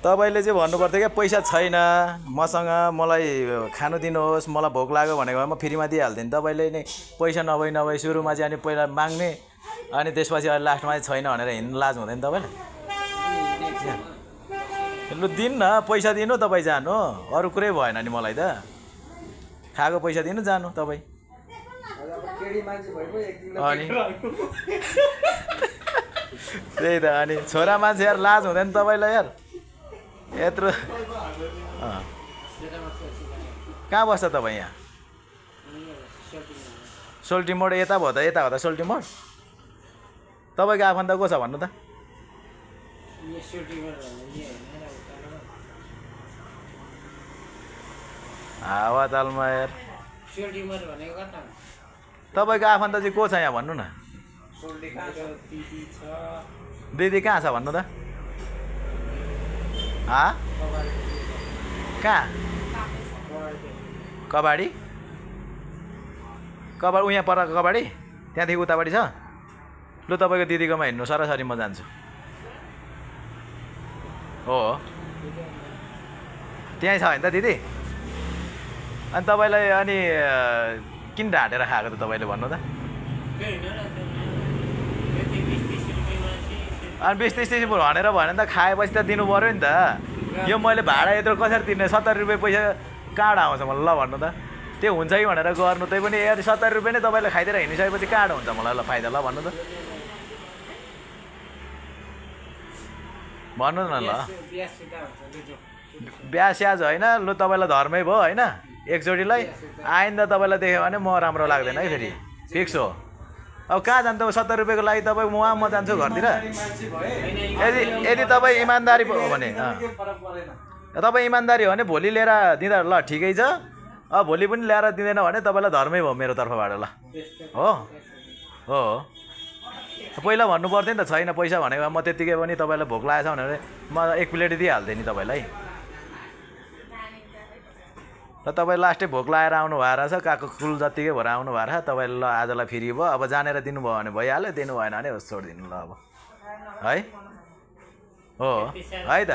तपाईँले चाहिँ भन्नुपर्थ्यो क्या पैसा छैन मसँग मलाई खानु दिनुहोस् मलाई भोक लाग्यो भनेको भए म फ्रीमा दिइहाल्थेँ नि तपाईँले नै पैसा नभई सुरुमा चाहिँ अनि पहिला माग्ने अनि त्यसपछि अहिले लास्टमा चाहिँ छैन भनेर हिँड्नु लाज हुँदैन तपाईँलाई लु दिनु न पैसा दिनु तपाईँ जानु अरू कुरै भएन नि मलाई त खाएको पैसा दिनु जानु तपाईँ अनि त्यही त अनि छोरा मान्छे यार लाज हुँदैन तपाईँलाई यार यत्रो कहाँ बस्छ तपाईँ यहाँ सोल्टी मोड यता भयो त यता हो त सोल्टी मोड तपाईँको आफन्त को छ भन्नु त हावा तालमा यार तपाईँको आफन्त चाहिँ को छ यहाँ भन्नु न दिदी कहाँ छ भन्नु त कहाँ कबाडी उहाँ पर कबाडी त्यहाँदेखि उतापट्टि छ लु तपाईँको दिदीकोमा हिँड्नु सरासरी म जान्छु हो त्यहीँ छ होइन त दिदी अनि तपाईँलाई अनि किन ढाँटेर खाएको त तपाईँले भन्नु त अनि 20-30 भनेर भने त खाएपछि त दिनु पऱ्यो नि त यो मैले भाडा यत्रो कसरी तिर्ने 70 रुपियाँ पैसा काँड आउँछ मलाई ल भन्नु त त्यो हुन्छ कि भनेर गर्नु त्यही पनि यदि 70 रुपियाँ नै तपाईँले खाइदिएर हिँडिसकेपछि काँड हुन्छ मलाई ल फाइदा ल भन्नु त भन्नु न ल बिहा स्याज होइन लु तपाईँलाई धर्मै भयो होइन एकचोटिलाई आइन्दा तपाईँलाई देख्यो भने म राम्रो लाग्दैन है फेरि फिक्स हो अब कहाँ जान्छ 70 रुपियाँको लागि तपाईँ म जान्छु घरतिर यदि तपाईँ इमान्दारी हो भने तपाईँ इमान्दारी हो भने भोलि लिएर दिँदा ल ठिकै छ अब भोलि पनि ल्याएर दिँदैन भने तपाईँलाई धर्मै भयो मेरो तर्फबाट ल हो हो पहिला भन्नु पर्थ्यो नि त छैन पैसा भनेको म त्यत्तिकै पनि तपाईँलाई भोक लागेछ भने म एक प्लेट दिइहाल्थेँ नि तपाईँलाई र तपाईँ लास्टै भोक लाएर आउनु भएर छ काको कुल जत्तिकै भएर आउनु भएर तपाईँले ल आजलाई फ्री भयो अब जानेर दिनुभयो भने भइहाल्यो दिनु भएन भने होस् छोडिदिनु ल अब है हो है त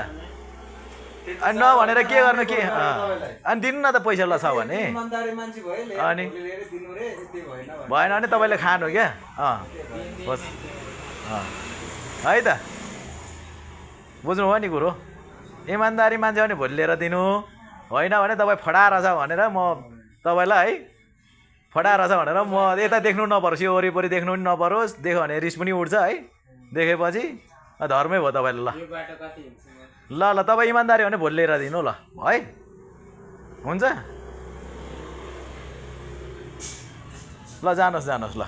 अनि नभनेर के गर्नु के अनि दिनु न त पैसा ल छ भने अनि भएन भने तपाईँले खानु क्या होस् है त बुझ्नुभयो नि कुरो इमान्दारी मान्छे भने भोलि लिएर दिनु होइन भने तपाईँ फडाएर छ भनेर म तपाईँलाई है फडाएर छ भनेर म यता देख्नु नपरोस् यो वरिपरि देख्नु पनि नपरोस् देख्यो भने रिस पनि उठ्छ है देखेपछि धर्मै भयो तपाईँले ल ल तपाईँ इमान्दारी भने भोलि लिएर दिनु ल है हुन्छ ल जानुहोस् ल